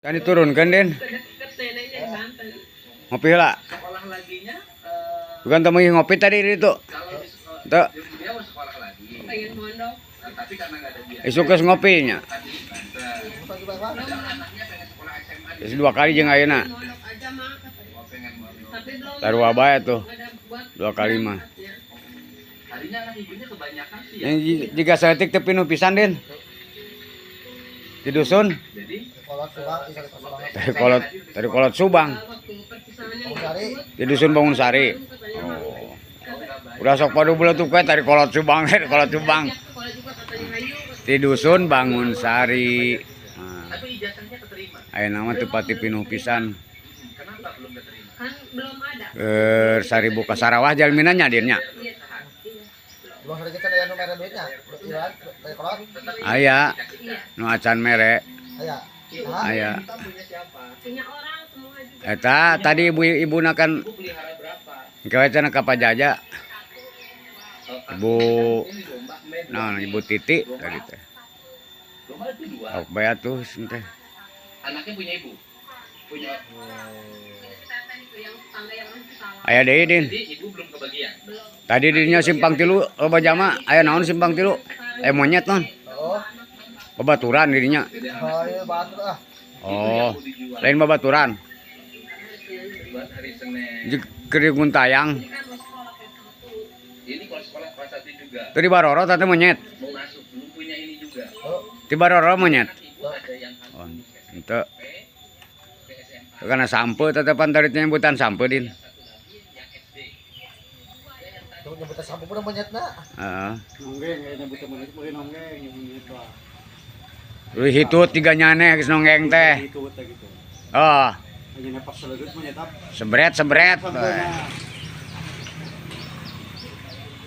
Kan diturunkan, Den. Deket neneknya di Banten. Ngopi lah. Sekolah laginya Bukan temu ngopi tadi itu. Kalau di sekolah, Tuh, dia mau sekolah lagi. Pengen mondok. Nah, tapi karena nggak ada biaya isuk geus ngopinya. tadi di Banten. Padahal anaknya pengen sekolah SMA di Geus dua kali jeung ayeuna. Mondok aja mah katanya. Oh, pengen mondok. Tapi belum Sarua bae tuh. ada buat Dua kali mah. berangkatnya. Tadinya anak ibunya kebanyakan sih ya. Yang jika saeutik teu pinuh pisan, Den. Di dusun Jadi Kolot Subang, bisa di Subang. dari kolot Subang. Waktu perpisahannya Bangunsari. Di dusun Bangunsari. katanya mah. Oh. Udah sok padu beletuk we dari kolot Subang, dari kolot Subang. Sekolah juga katanya hayu. Di dusun Bangunsari. Nah, tapi ijazahnya keterima. ayeuna mah teu pati pinuh pisan. Kenapa belum keterima? Kan belum ada. Keur 1000 ka Sarawah jalmina nya, Din, nya. Iya. Di Bangunsari kita aya nu mere duitnya. Iran dari kolot. Aya Iya. nu acan mere. Aya. Nah, Aya. Kita punya siapa? Punya orang semua juga. Eta tadi ibu ibuna kan Ibu pelihara berapa? gawe cenah ka Pajaja. Ibu Ini domba, nah, Ibu Titi tadi teh. Domba itu dua. Sok bae atuh teh. Anaknya punya ibu. Punya. Itu yang tetangga yang masih salah. Aya deui, Din. Jadi ibu belum kebagian. Belum. Tadi dirinya simpang tilu loba jama, aya naon simpang tilu? Aya monyet non. Oh, Babaturan dirinya. oh iya batur ah. Oh, lain babaturan. Buat hari Senin. Jeung keur guntayang. Ini kan mau sekolah kelas satu. Ini kalau sekolah kelas 1 juga. Teu di Baroro teh monyet. Mau masuk belum punya ini juga. Oh, Di Baroro monyet. Anak ibu ada yang Oh, henteu. ke SMA Karena sampe tetepan tadi nyebutan sampe, Din. satu lagi yang SD. tuh nyebutan sampo pun monyetna. Heeh. Nonggeng kayak nyebut temen itu pakai nonggeng nyebut itu ah. Leuwih hitut tiga nyaneh geus nonggeng teh. Itu teh gitu. Oh, Hanya nepak selegut monyet apa? sebret sebret. Sampeunya.